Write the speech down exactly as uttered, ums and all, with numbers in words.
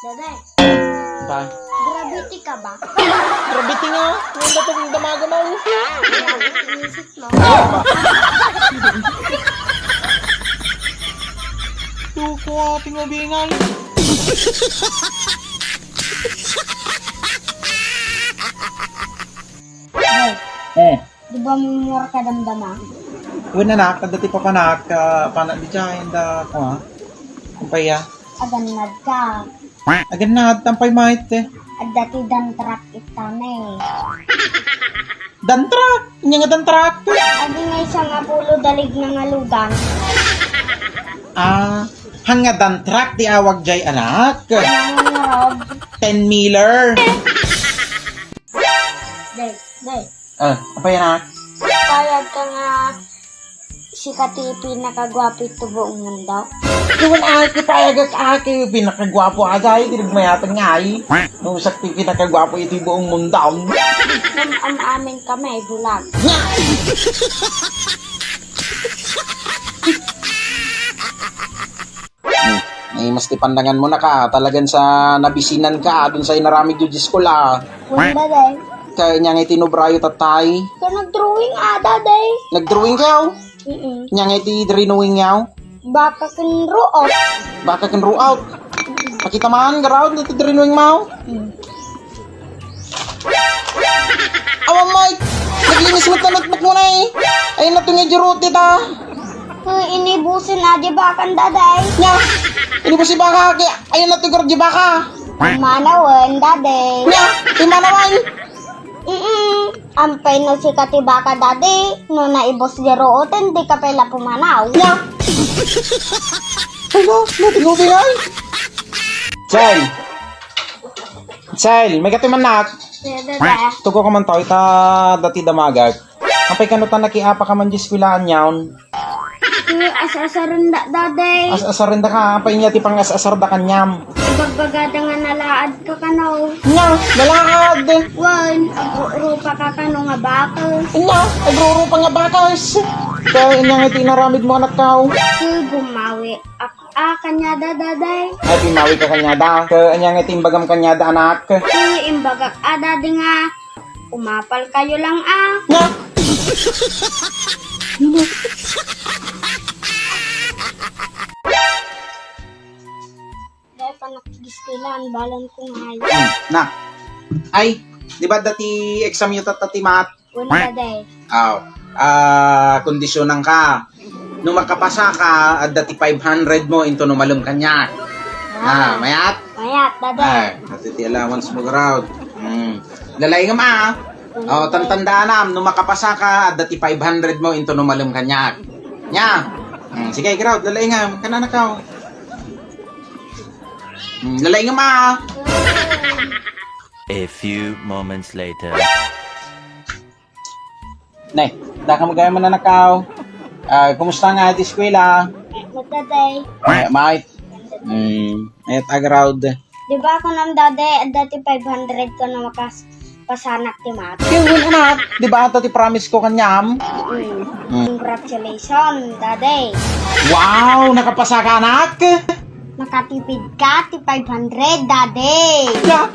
Daday, Ba? Gravity ka ba? Gravity nga. Ngayon na itong damaga mo. Gravity music mo. Tuko ating ubingan. Day, Eh. Di ba mo kadamdama? Wen, anak, adda ti papanak, ah, pana di dyan, da, kua. Kumpaya. Agannad ka. Agannad, tampay maite. Adda ti dump truck itana eh. Dump truck? Nya nga dump truck? Adi nga isang apulo dalig na nga lugan. Ah, hanga dump truck ti awag jay, anak. Nang rob. Ten mealer. Day, day. Ah, apay, anak? Payag ka nga sika ti pinakaguapo iti buong mundo? Wen, aki, payagak, aki, pinakaguapo, ajay, di nagmayatan nga, ay. No, siak ti pinakaguapo iti buong mundo. Am-, am-amin kami, bulag. Hmm. Ay, mas ti pandangan mo na ka. Talagan sa nabisinan ka, dun sa inaramid yu di school, ah. Wen, Daday. Kaya nya nga iti nubrayo tatay. Ka nagdrawing, ah, Daday. Nagdrawing kayo? Mm-mm. Nya nga iti drawing yaw? Baka ken ruot. Baka ken ruot. Pakita man, garaw, iti drawing mo. Mm. Awan, Mike! Naglinis met ti notebook mo na eh! Ay, nato nga di ruot dita! Ay, inibusin na di bakan, Daday. Nya! Inibusin baka, kaya, ayun na ti di baka! Manawen, Daday. Nya! Imanawan! Mm-mm. Ampay no sika ti baka, Daday, no naibus di ruoten, di ka pay la pumanaw. Nya! Ay, no, no, no, no, Sel! Sel, may katimanak. Dada. Tugo ka man to, ita dati damagak. Apay kano ta nakiapa ka man di eskwelahan yaon? Eh, as-asaren da, Daday. As-asaren da ka, apay niya ti pangas-asar da kanyam? Ibagbagada nga nalaad ka kano. Nga, nalaad! Wan, agrurupa ka kano nga bakal. Nga, agrurupa nga bakal. Kaya inya nga iti inaramid mo, anak kao. Eh, gumawi. Ak-, ah, kanyada, Daday. Ay, pimawi ka kanyada. Ka, anya nga iti imbagam kanyada, anak? Ay, imbagak, ah, Daday nga, umapal kayo lang, ah. Nga! Dahil pa nakikiskwelahan, balan ko nga ay. Hmm, na. Ay, di ba dati exam yu tatta ti math? Wen, Daday. Aw. Ah, kondisyonan ka. No makapasa ka, adda ti five hundred mo into no malem kaniak. Ah, mayat? Mayat, Daday. Ay, adda ti allowance mo, garaw. Hmm. Lalaingem, ah. Wen, Daday. Tantandaanam, no makapasa ka, adda ti five hundred mo into no malem kaniak. Nya. Hmm, sige, garaw, lalaingem. Kanana ka, oh. Hmm, lalaingem, ah. A few moments later. Ne, daka magayam man, anak kao. Ah, kumusta nga ti eskwela? Magdaday. Ay, Mike. Hmm, ay, tagarawd. Di ba ako nang Daday, adda ti five hundred ko na makas-, pasanak ti math? Kaya yun, anak. Di ba ata ti promise ko kanyam? Mm. Hmm. Congratulations, Daday. Wow, nakapasa ka, anak? Makatipid ka ti five hundred, Daday. Ya.